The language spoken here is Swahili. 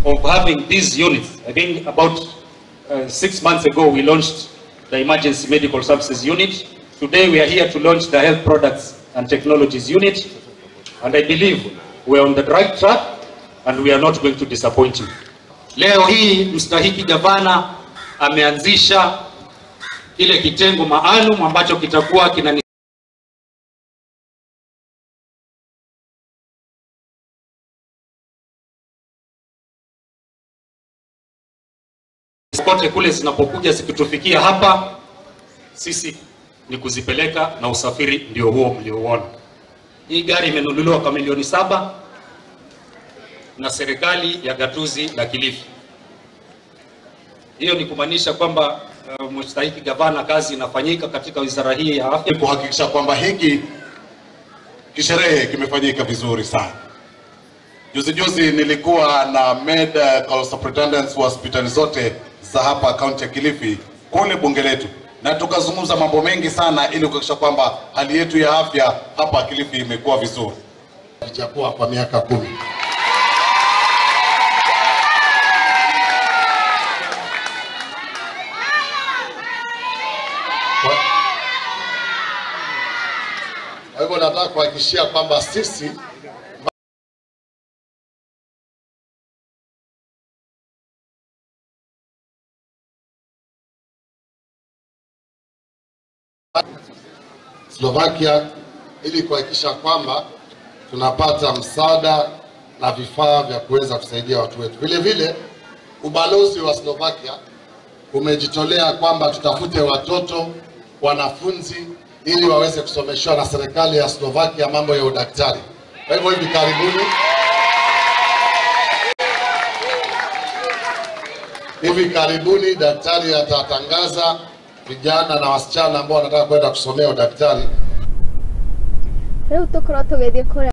of having these units, I think about 6 months ago we launched the Emergency Medical Services Unit. Today we are here to launch the Health Products and Technologies Unit, and I believe we are on the right track and we are not going to disappoint you. Leo hii mstahiki gavana ameanzisha kile kitengo maalum ambacho kitakuwa kina kote kule zinapokuja zikitufikia hapa, sisi ni kuzipeleka na usafiri ndio huo mliouona. Hii gari imenunuliwa kwa milioni 7 na serikali ya gatuzi la Kilifi. Hiyo ni kumaanisha kwamba mstahiki gavana, kazi inafanyika katika wizara hii ya afya kuhakikisha kwamba hiki kisherehe kimefanyika vizuri sana. Juzi juzi nilikuwa na medical superintendents wa hospitali zote za hapa kaunti ya Kilifi kule bunge letu, na tukazungumza mambo mengi sana ili kuhakikisha kwamba hali yetu ya afya hapa Kilifi imekuwa vizuri. Ijakuwa kwa miaka 10. Kwa hivyo nataka kuhakikishia kwamba sisi Slovakia ili kuhakikisha kwamba tunapata msaada na vifaa vya kuweza kusaidia watu wetu. Vile vile ubalozi wa Slovakia umejitolea kwamba tutafute watoto wanafunzi ili waweze kusomeshwa na serikali ya Slovakia mambo ya udaktari. Kwa hivyo hivi karibuni daktari atatangaza vijana na wasichana ambao wanataka kwenda kusomea udaktari. Rĩu tũkorwo tũgĩthiĩ kũrĩa.